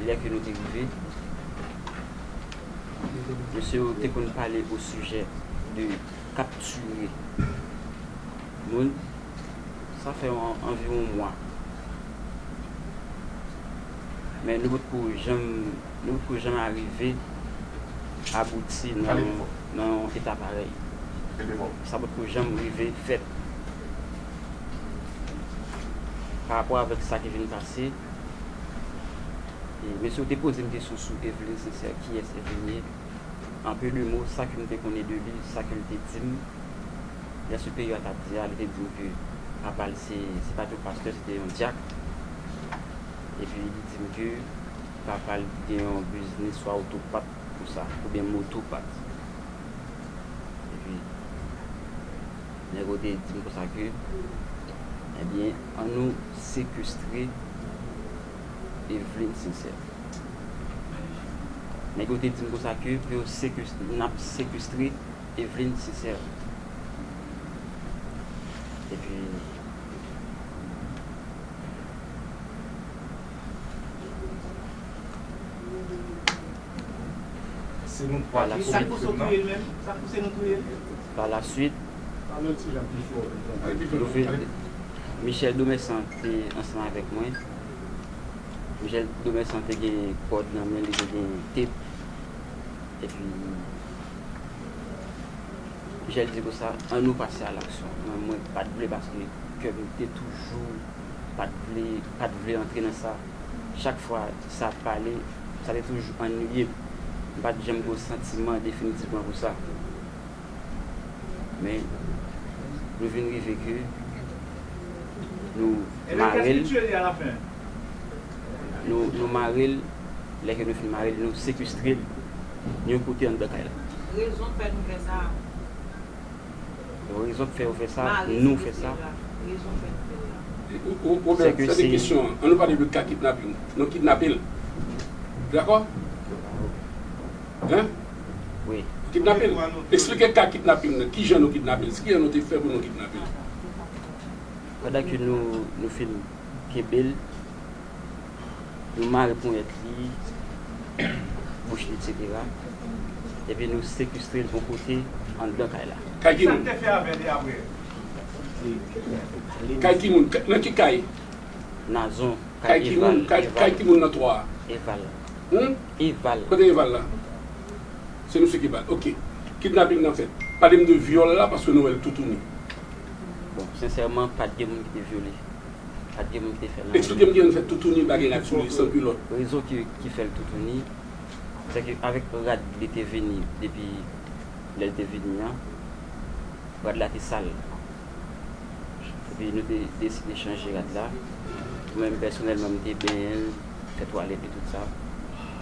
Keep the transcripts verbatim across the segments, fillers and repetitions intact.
Lè ke nou te rive, mesye yo te konn pale o sijè de kaptire moun. Sa fè an- anviwon mwa. Men nou potko janm, nou potko janm arive abouti nan, nan yon eta parèy. Sa potko janm rive fèt. Pa rapò avèk sa ki vin pase, e mesye yo te poze m kesyon sou Evelyn Sincère, kiyès Evelyn ye. An peu de mots, sa ke m te konnen de li, sa ke l te di m, lè siperyè a t ap di a, li te di m ke papa l se, se pa t yon pastè, se te yon dyak. Epi li di m ke papa l gen yon biznis swa otopat konsa, oubyen motopat. Epi nèg yo te di m konsa ke, ebyen, ann nou sekestre Evelyn Sincère. Nèg yo te di m konsa ke pou yo sekestre, n ap sekestre Evelyn Sincère. Epi, Se nou twa ki komèt krim nan. Pa la swit, nou vin, Michel Domersan te ansanm avèk mwen. Michel Domersan te gen kòd nan men li, te gen tep. Epi Michel di konsa, ann nou pase a laksyon. Mwen, mwen pa t vle paske kè m te toujou pa t vle, pa t vle antre nan sa. Chak fwa sa ap pale, sa te toujou annuiye m. M pa t janm gen yon santiman definitivman pou sa. Men, nou vin rive ke nou mare l. Nou, nou mare l, lè ke nou fin mare l, nou sekestre l yon kote anndan kay la. Rezon k fè nou fè sa. Rezon k fè yo fè sa, nou fè sa. Ou, ou, Obed, se te kesyon an. Ann nou pale de ka kidnaping. Nou kidnape l. Dakò? Hein? Wi. Kidnape l. Eksplike ka kidnaping nan. Kijan nou kidnape l? Kijan nou te fè pou nou kidnape l? Pandan ke nou, nou fin kenbe l, nou mare ponyèt li, bouch li, etsetera. Epi nou sekestre l yon kote anndan kay la. Kay ki moun? Kay ki moun? Nan ki kay? Nazon, kay Eval. Kay ki moun nan twa a? Eval. Hum? Eval. Kote Eval la? Se misye ki ba l. Ok. Kidnaping nan fèt. Pale m de vyòl la paske nou wè l toutouni. Bon, sensèman, pa t gen moun ki te vyole. Pa t gen moun ki te fè l anyen. Eksplike m kijan l fèt toutouni, pa gen rad sou li, san kilòt. Rezon ki, ki fè l toutouni, se ke avèk rad li te vini depi lè l te vini an, rad la te sal. Epi nou te deside chanje rad la. Mwen menm pèsonèlman, m te benyen l, fè twalèt li, tout sa.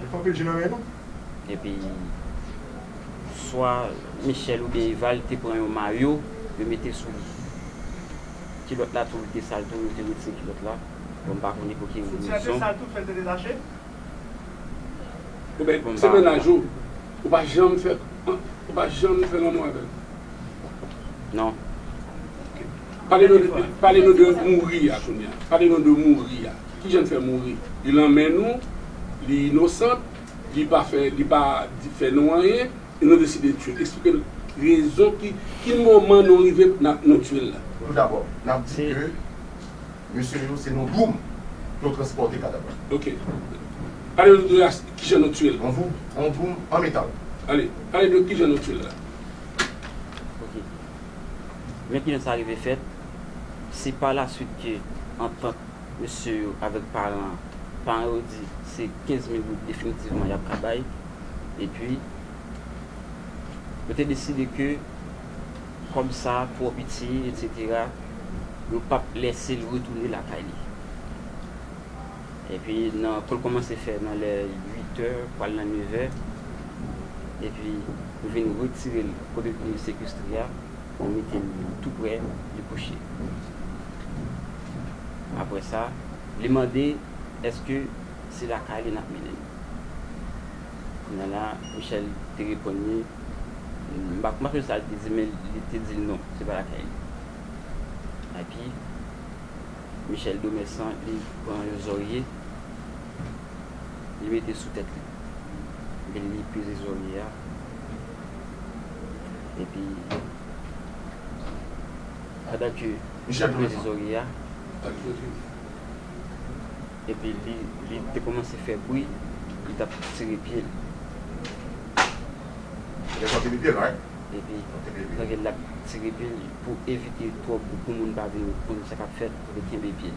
Li fè anpil ji nan men nou. Epi, swa Michel oubyen Eval te pran yon mayo, yo mete sou li. Kilòt la tou, li te sal tou, yo te retire kilòt la. Bon, m pa konnen pou ki rezon. Foutiyè te sal tou, fè l te detache? Oubyen, se mennaj ou, ou pa janm fè, ou pa janm fè lanmou avè l? Non. Pale nou de, pale nou de mouri a kounye a. Pale nou de mouri a. Kijan l fè mouri? Li lanmen nou, li inosan, li pa fè, li pa di, fè nou anyen, e nou deside tiye l. Eksplike n rezon ki, ki moman nou rive n ap, nou tiye l la. Toudabò, n ap di ke mesye yo se nan Doum yo transpòte kadav la. Ok. Pale nou de kijan nou tiye l. An Doum, an Doum, an metal. Ale, pale nou kijan nou tiye l la. Ok. Men kijan sa rive fèt, se pa laswit ke antant mesye yo avèk paran an, paran yo di se kenz mil goud definitivman y ap ka bay, epi yo te deside ke kòb sa twò piti, etsetera, yo p ap lèse l retounen lakay li. Epi nan, kou l kòmanse fè nan lè uit è, pral nan nèf è, epi nou vin retire l kote nou te sekestre a, nou mete l tou prè, li kouche. Apre sa, li mande èske se lakay li n ap mennen l. Kounye a la, Michel te reponn li, m pa, m pa sonje sa l te di, men li te di l non, se pa lakay li. Epi, Michel Domersan, li pran yon zòrye, Li mete sou tèt li. Epi li peze zòrye a. Epi, pandan ke li peze zòrye a, epi li, li te kòmanse fè bri, li t ap tire pye l. Li t ap tire pye l, right? Epi, pandan l ap tire pye l, pou evite twòp, pou moun pa vin konn sa k ap fèt, li kenbe pye l.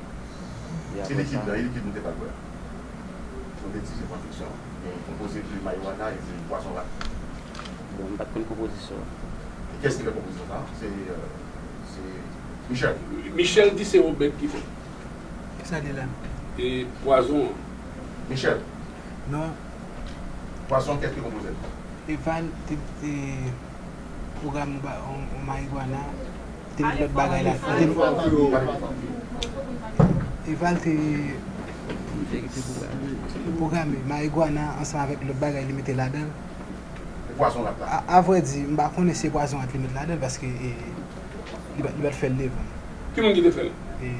E apre sa, e likid nou te ba l bwè a? Nou te di se pran fiksyon. Gen konpoze de marijuana e de pwazon rat. Bon, m pa t konn konpozisyon an. E kiyès ki fè konpozisyon sa a? Se, euh, se Michel. Michel di se Obed ki fè. Kisa li la? E pwazon an. Michel. Non. Pwazon, kiyès ki konpoze l? Eval te, te pwograme yon ba-, yon, yon marijuana, te met lòt bagay la. Eval te pwograme marijuana ansanm avèk lòt bagay li mete ladan l. E pwazon rat la? A, a vrè di, m pa konnen si se pwazon rat li met ladan l, paske, e, li pa, li pa t fè l devan m. Ki moun ki te fè l? E,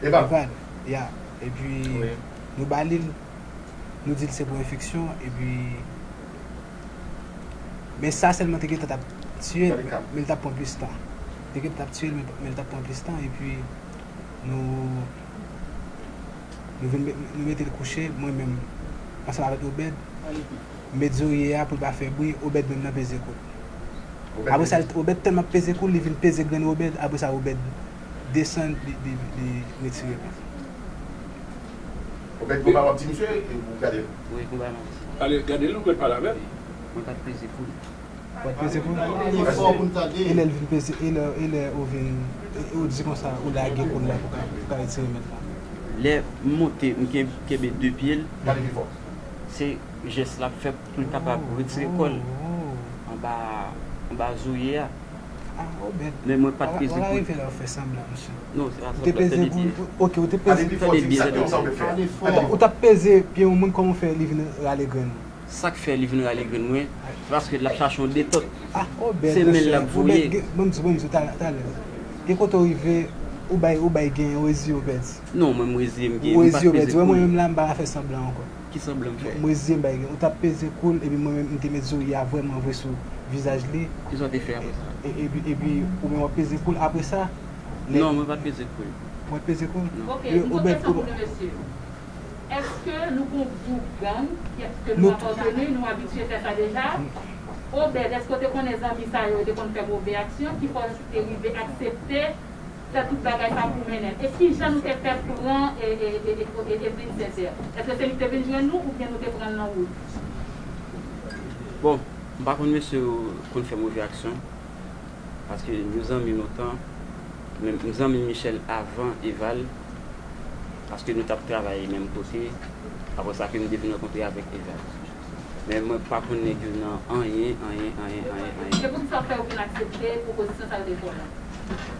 Eval. Eval, ya. Epi, nou ba li l, nou di l se pou enfeksyon, epi, men sa sèlman te gentan t ap tiye l, men l t ap pran plis tan. Te gentan t ap tiye l, men, men l t ap pran plis tan, epi nou, nou vin met, nou mete l kouche, mwen menm, ansanm avèk Obed, m met zòrye a pou l pa fè bri, Obed menm nan peze kou l. Apre sa, Obed tèlman ap peze kou l, li vin peze grenn Obed, apre sa, Obed desann, li, li, li retire l. Obed, gon bagay w ap di misye, e ou gade l? Wi, gon bagay m ap di. Ale, gade l, ou pral pale avè l. Mwen pa t peze kou l. Ou pa t peze kou l? E lè l vin peze, e lè, e lè ou vin, e ou di konsa, ou lage kou l la pou ka, pou ka retire mèt la. Lè m monte, m ken-, kenbe de pye l. Gade pi fò. Se jès l ap fè pou l kapab retire kò l anba, anba zòrye a. Ah, Obed. Men mwen pa t peze kou l. Wala rive la w fè sanblan, mesye. Non, se pa sanblan, tande byen. Ou te peze kou l, ok, ou te peze. Tande byen, tande byen. Ou t ap peze pye yon moun, kòman w fè li vin rale grenn ou? Sa k fè li vin rale grenn mwen, se paske l ap chache yon detòt. Ah, Obed, mesye, Obed, gen, ban m di, ban m di, talè, talè. Gen kote w rive, ou bay, ou bay gen, ou reziye, Obed. Non, mwen, m reziye, m gen, m pa t peze kou l. Ou reziye, Obed. Wè, mwen menm la, m pa ka fè sanblan ankò. Ki sanblan m fè? M reziye m bay gen. Ou t ap peze kou l, epi mwen menm, m te met zòrye a vrèman vre sou vizaj li. Kisa w te fè apre sa? E, epi, epi, ou menm w ap peze kou l apre sa? Non, mwen pa t peze kou l. Ou pa t peze kou l? Non. Ok, yon lòt kesyon pou nou, mesye. Èske nou gon gwoup gang, èske nou apateni, nou abitye fè sa deja? Obed, èske w te konnen zanmi sa yo, yo te konn fè move aksyon, ki fè w te rive aksepte fè tout bagay sa pou mennen l? E kijan nou te fè pran e, e, e, e, e, Edwin Sincère? Èske se li ki te vin jwenn nou oubyen nou te pran l nan wout? Bon, m pa konn mesye yo konn fè move aksyon, paske nou zanmi lontan, men m zanmi Michel avan Eval, paske nou t ap travay menm kote, apre sa ke m te vin rankontre avèk Eval. Men mwen pa konn nèg yo nan anyen, anyen, anyen, anyen, anyen. E poukisa w fè w vin aksepte pwopozisyon sa yo te fè w la?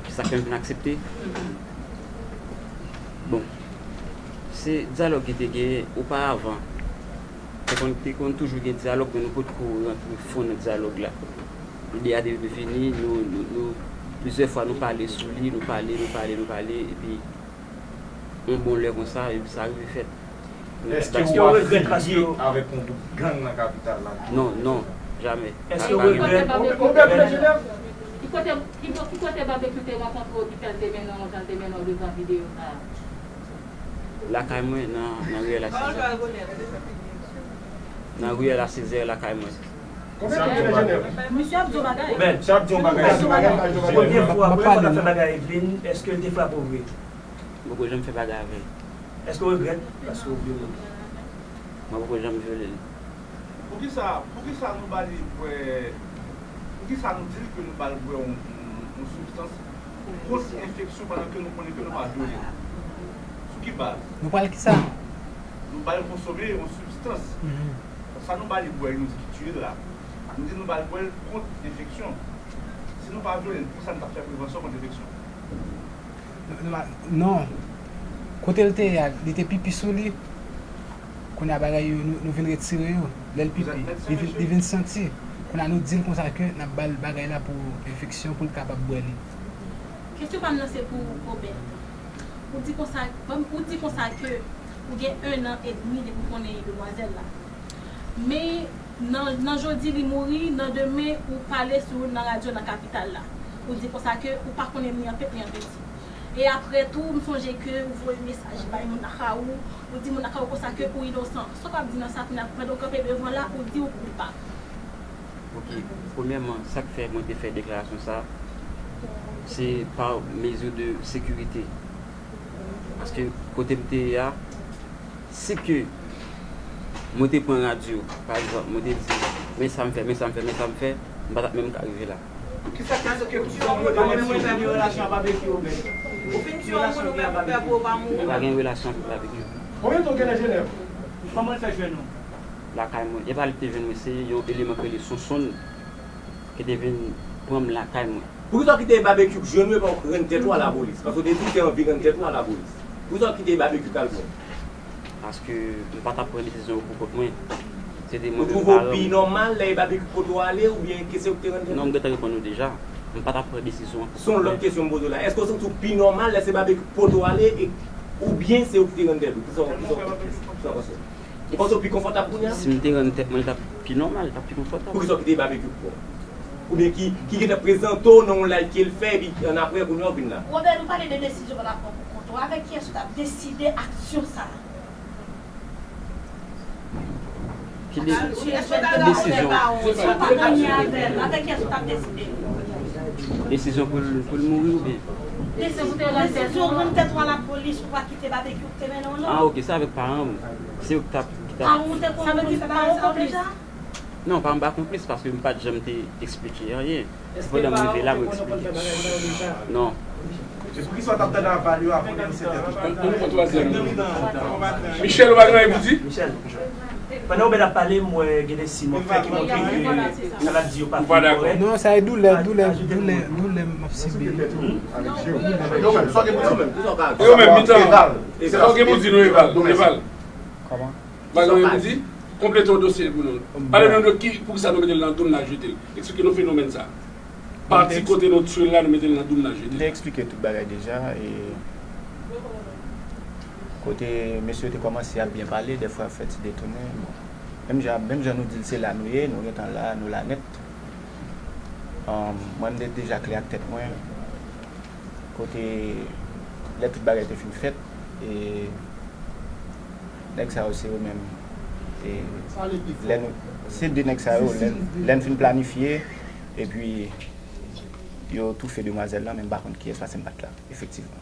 Kisa k fè m vin aksepte? Mhm. Bon, se dyalòg ki te genyen oparavan. Te konn, te konn toujou gen dyalòg, men nou potko rantre fon nan dyalòg la. Ide a te vini, nou, nou, nou, plizyè fwa nou pale sou li, nou pale, nou pale, nou pale, epi yon bon lè konsa, epi sa rive fèt. Èske w ap filiye avèk yon gwoup gang nan kapital la? Non, non, jamè. Èske w regrèt? Ki kote, ki, ki kote Babekyou te rankontre w ki fè l te mennen w jan l te mennen w devan videyo sa a? Lakay mwen, nan, nan riyèl a Sezè. Nan riyèl a Sezè, lakay mwen. Misye ap di yon bagay. Obed, misye ap di yon bagay. Premye fwa, premye fwa n ap fè bagay Edwin, èske l te frape w vre? M poko janm fè bagay avè l. Èske w regrèt? Èske w vyole l? Mwen poko janm vyole l. Poukisa, poukisa nou ba li bwè, poukisa nou di l ke nou ba l bwè yon, yon, yon sibstans pou kont enfeksyon pandan ke nou konnen ke nou pa vyole l? Sou ki baz? Nou pral kisa? Nou ba l konsome yon sibstans. Mhm. Sa nou ba li bwè, nou di ki tiye l la. Nou di nou ba l bwè l kont enfeksyon. Si nou pa vyole l, poukisa nou t ap fè prevansyon kont enfeksyon? Non, non. Kote l te ye a, li te pipi sou li. Kounye a bagay yo, nou, nou vin retire yo. Lè l pipi, li vin, li vin santi. Kounye a nou di l konsa ke n ap ba l bagay la pou enfeksyon, pou l kapab bwè li. Kesyon pa m nan se pou Obed. Ou di konsa, bon, ou di konsa ke Ou gen en an edmi depi w konnen demwazèl la. Men nan, nan jodi li mouri, nan demen ou pale sou nan radyo nan kapital la. Ou di konsa ke ou pa konnen li an pèp, li an pèdi. E apre tou, m sonje ke ou voye mesaj bay moun lakay ou, ou di moun lakay ou konsa ke ou inosan. Sa w ap di nan sa, kounye a, pandan w kanpe devan la, ou di ou koupab. Ok, premyèman, sa k fè mwen te fè deklarasyon sa, se pa mezi de sekirite. Paske kote m te ye a, si ke mwen te pran radyo, pa egzanp, mwen te di, men sa m fè, men sa m fè, men sa m fè, m pa t ap menm ka rive la. Kisa k fè ke ou pa menm mwen menm gen relasyon ak Babekyou, Obed? Ou fin tiye yon moun ou menm ou pè pou ou pa mouri. M pa gen relasyon avèk Babekyou. Konbyen tan ou gen nan Jenèv? Kòman l fè jwenn ou? Lakay mwen. E pa li ki te jwenn mwen, se yon eleman ki rele Sonsonn ki te vin pran m lakay mwen. Poukisa w kite Babekyou k jwenn ou epi w rann tèt ou a lapolis? Paske w te di w te anvi rann tèt ou a lapolis. Poukisa w kite Babekyou k al pran w? Paske m pa t ap pran desizyon yo pou kont mwen. Se te mwen menm paran m. Ou twouve w pi nòmal lè e Babekyou k pote w ale oubyen ke se ou k te rann tèt ou? Non, m gentan reponn ou deja. M pa t ap pran desizyon an pou kont mwen. Se yon lòt kesyon m poze w la. Èske w santi w pi nòmal lè se Babekyou k pote w ale e oubyen se ou ki te rann tèt ou? Kisa w, kisa w, kisa w panse? Ou panse w pi konfòtab kounye a? Si m te rann tèt mwen, li t ap pi nòmal, li t ap pi konfòtab. Poukisa w kite Babekyou pran w? Oubyen ki, ki gentan prezante w nan yon live ke l fè, epi annapre, kounye a w vin la? Robert, ou pale de desizyon w t ap pran pou kont ou. Avèk kiyès ou t ap deside aksyon sa a? Ki de, ki desizyon? Ou pa konn avè l. Avèk kiyès ou t ap deside? Desizyon pou l, pou l mouri oubyen? Desizyon pou te rann tèt ou. Desizyon rann tèt ou a lapolis, ou pa kite Babekyou ki te mennen w non. Ah, ok, se avèk paran m. Se yo ki t ap, ki t ap. Paran w te konn konn fè bagay sa yo deja? Non, paran m pa konplis paske m pa t janm te eksplike anyen. Se pandan m rive la mwen eksplike. Non. E poukisa w t ap tande aval yo avan w denonse tèt ou? Ann, ann pran twazyèm nan. Michel, ou pa gen anyen pou di? Michel, pandan Obed ap pale, m wè gen de siy m wè fè ki montre ke sa l ap di yo pa fin kòrèk. Non, sa e doulè, doulè, doulè, doulè m ap sibi. Yo menm, yo menm, mitan. Sa w gen pou di nou, Eval? Eval. Kòman? Ou pa gen anyen pou di? Konplete yon dosye pou nou. Pale nou de ki, poukisa nou mete l nan doum n al jete l. Eksplike nou fenomèn sa. Pati kote nou tiye l la, nou mete l nan doum n al jete l. M te eksplike tout bagay deja. E kote mesye yo te kòmanse ap byen pale, dèfwa yo fè ti detounen. Bon. Menm jan, menm jan nou di l se la nou ye, nou gentan la, nou la nèt. Mwen, m te deja klè ak tèt mwen. Kote, lè tout bagay te fin fèt, e nèg sa yo se yo menm. E lè nou, se de nèg sa yo, lè, lè n fin planifye, epi yo toufe demwazèl lan, men m pa konn kiyès, paske m pa t la, efektivman.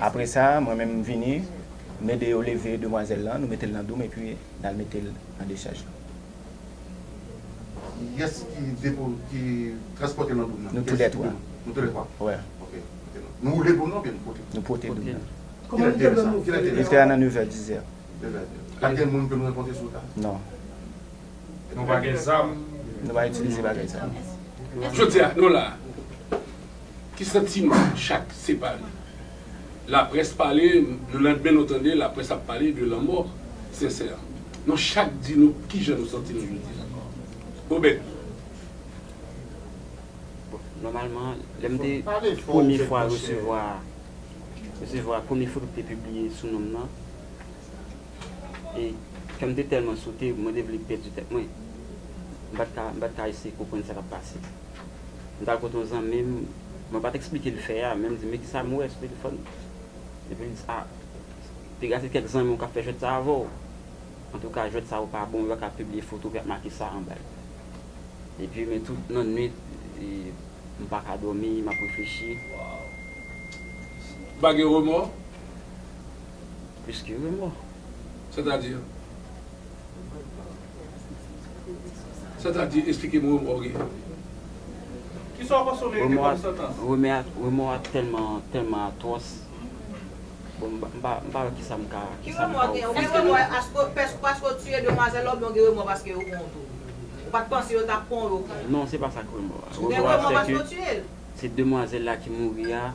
Apre sa, mwen menm m vini, m ede yo leve demwazèl lan, nou mete l nan doum, epi n al mete l nan dechaj lan. Kiyès ki depo, ki transpòte l nan doum nan? Nou toulètwa. Nou toulètwa? Wi. Ok. Nou woule doum nan oubyen nou pote? Nou pote doum nan. Kilè te ye sa? Kilè te ye sa? Li te a nan nevè, dizè. Nevè. Pa t gen moun ke nou rankontre sou wout la? Non. Nou pa gen zam. Nou pa itilize bagay sa. Jodi a, nou la. Ki santiman chak separe? Laprès pale, le landmen nou tande laprès ap pale de lanmò Sensè. Nou chak di nou kijan nou santi nou jodi a. Obed. Bon, nòmalman, lè m te premye fwa resevwa, resevwa premye foto ki te pibliye sou non m nan, e kè m te tèlman sote, mwen te vle pèdi tèt mwen. M pa t ka, m pa t ka eseye konprann sa k ap pase. M t al kote yon zanmi m, mwen pa t eksplike l fè a, men m di, men kisa m wè sou telefòn? Epi l di, a, te gade kèk zanmi w k ap fè jwèt sa avè w. Antouka, jwèt sa yo pa bon, yo pa ka pibliye foto ki ap make sa anba l. Epi, men tout nan nwit, e, m pa ka dòmi, m ap reflechi. Ou pa gen remò? Plis ke remò. Sètadi? Sètadi, eksplike m remò w genyen. Kisa w panse w merite kòm santans? Remò a, remò a tèlman, tèlman atwòs. Bon, m pa, m pa, m pa wè kisa m ka, kisa m ka ofri. Ki remò w genyen? Ou gen remò paske, paske w tiye demwazèl la oubyen w gen remò paske yo pran w tou? Ou pa t panse yo t ap pran w, yo pran w? Non, se pa sa k remò a. Ou gen remò paske w tiye l? Se demwazèl la ki mouri a,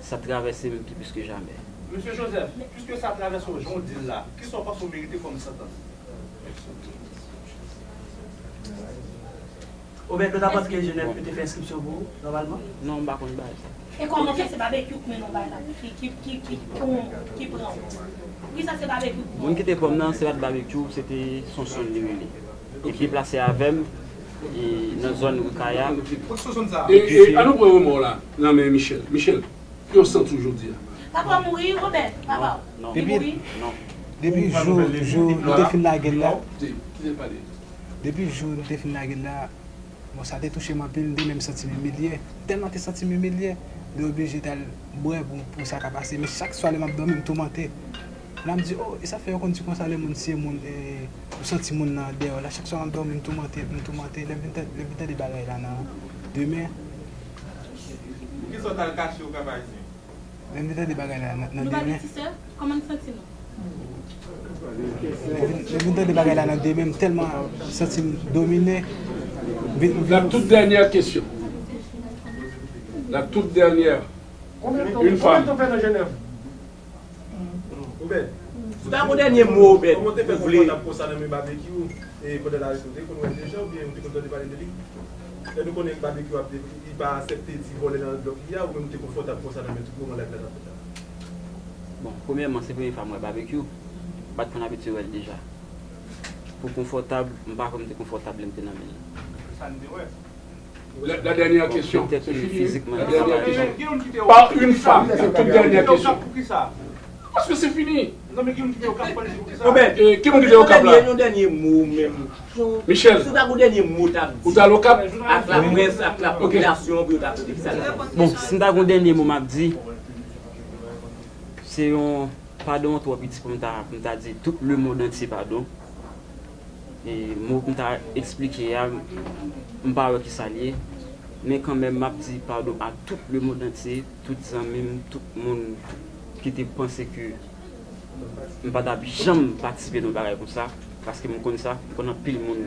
sa travèse m pi plis ke jamè. Mesye Joseph, piske sa travèse w jan w di l la, kisa w panse w merite kòm santans? Obed, nou t ap antre Jenèv, yo te fè enskripsyon pou ou, nòmalman? Non, m pa konn bagay sa. E kòman fè se Babekyou k mennen w bay la, ki, ki, ki, ki, ki, ki pran w? Poukisa se Babekyou k pran w? Moun ki te pran m nan, se pa t Babekyou, se te Sonson li rele. Li deplase avè m, e, nan zòn Rikaya. E, e, an nou pran remò la nan men Michel. Michel, ki w santi w jodi a? Papa w mouri, Obed, papa w. Non, non. Li mouri? Non. Depi jou, jou nou te fin lage l la. Depi jou nou te fin lage l la, bon, sa te touche m anpil, m te menm santi m imilye. M tèlman te santi m imilye, m te oblije t al bwè pou, pou sa ka pase. Men chak swa lè m ap dòmi, m toumante. La m di, oh, e sa fè yo konn di konsa lè moun siye moun, e, ou santi moun nan dèyè w la. Chak swa m ap dòmi, m toumante, m toumante. Lè m vin tande, lè m vin tande bagay la nan demen. Poukisa w t al kache w Kap Ayisyen? Lè m vin tande bagay la nan, nan demen. Nou pa gen ti sè? Kòman n santi nou? Lè m vin, lè m vin tande bagay la nan demen, m tèlman santi m domine. M vin, m vin. La toute dernière question. La toute dernière. Une femme. Obed, si w ta gon dènye mo, Obed, kòman w te fè konfòtab konsa nan men Babekyou, e pandan l arete w, te konn wè l deja oubyen ou te konn tande pale de li? Lè nou konnen Babekyou ap, li pa aksepte ti vòlè nan blòk li a, ou menm ou te konfòtab konsa nan men tout moman live la t ap fèt la? Bon, premyèman, se premye fwa m wè Babekyou. M pa t konn abitye wè l deja. Pou konfòtab, m pa kwè m te konfòtab lè m te nan men l. Sa n te wè. La, la dernière question. C'est fini. La dernière question. Par une femme. La toute dernière question. Paske se fini. Obed, e, ki moun ki te Okap la? Yon dènye mo menm. Michel. Si w ta gon dènye mo w t ap di. Ou t al Okap? Ak laprès, ak lapopilasyon pou yo ta tande ki sa l ap di. Bon, si m ta gon dènye mo m ap di, se yon padon twò piti pou m ta, pou m ta di tout lemonn antye padon. E mo pou m ta eksplike a, m pa wè ki sa l ye. Men kanmenm, m ap di padon a tout lemonn antye, tout zanmi m, tout moun ki te panse ke m pa t ap janm patisipe nan yon bagay konsa, paske m konn sa, m konn anpil moun,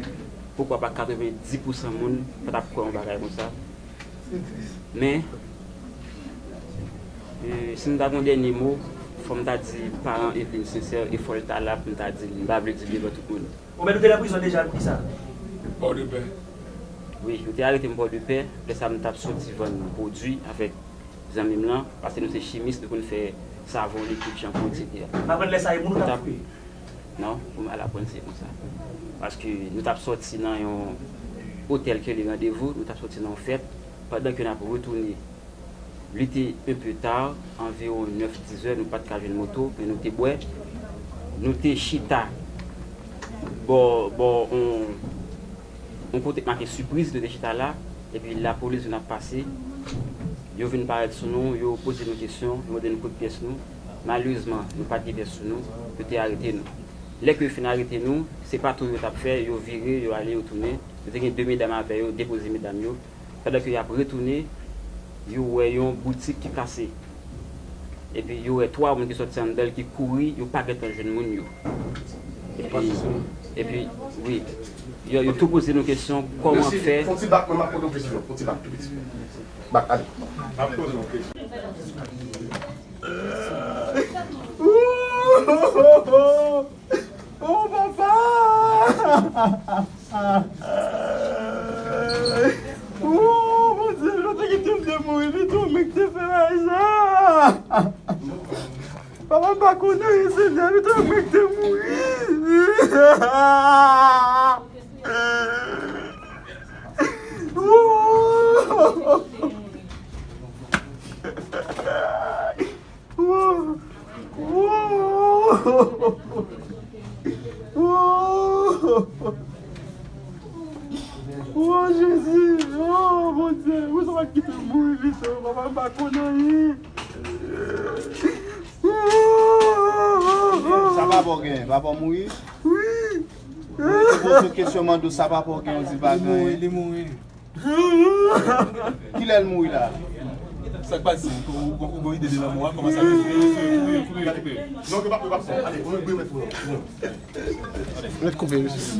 poukwa pa katrevenndis pousan moun pa t ap kwè yon bagay konsa. Men, e, si m ta gon dènye mo, fò m ta di paran Eveline sensè, e fò l ta la pou m ta di l, m pa vle di l devan tout moun. Obed, ou te nan prizon deja, poukisa? Pòdepè. Wi, yo te arete m Pòdepè, lè sa a m t ap soti vann pwodui avèk zanmi m lan, paske nou se chimis, nou konn fè savon, likid, chanpou, etsetera. M aprann lè sa a e moun ou t ap koupe? Non, pou m al aprann se konsa. Paske nou t ap sòti nan yon otèl ki rele Randevou, nou t ap sòti nan yon fèt, pandan ke n ap retounen, li te un peu tard, anviwon nèf, dis zè, nou pa t ka jwenn moto, men nou te bwè. Nou te chita bò, bò, on, on kote k make Sipriz, nou te chita la, epi lapolis vin ap pase. Yo vin parèt sou nou, yo poze nou kesyon, yo mande nou kote pyès nou. Malerezman, nou pa t gen pyès sou nou, yo te arete nou. Lè ke yo fin arete nou, se pa tou yo t ap fè, yo vire, yo ale, yo tounen. Yo te gen de medam avè yo, depoze medam yo. Pandan ke y ap retounen, yo wè yon boutik ki kase. Epi yo wè twa moun ki sòti anndan l ki kouri, yo pa gentan jwenn moun yo. Epi, epi, wi, yo, yo tou poze nou kesyon, kòman fè. Fon ti bak, mwen m ap poze w kesyon. Fon ti bak tou piti. Bak, ale. M ap poze w kesyon. Oh, papa! Oh, Bondye, yo te kite m te mouri pito, men ki te fè bagay sa. Papa, m pa konnen, Senyè, pito, men ki te mouri. Oh! Wo! Wo! Wo! Wo, Jezi! Oh, Bondye! Ou sa pa kite m mouri vit, oh, papa, m pa konn anyen. Sa papa w gen? Papa w mouri? Wi! Mwen te poze w kesyon, mande w sa papa w gen, w di pa gen anyen. Li mouri, li mouri. Kilè l mouri la? Sa k pase? Ou, ou, ou gon ide de lanmò a? Kòman sa te fini? Kouri, kouri, kouri. Non, yo pa, yo pa fè. Ale, ou, ou, ou, ou. Ret koupe, mesye.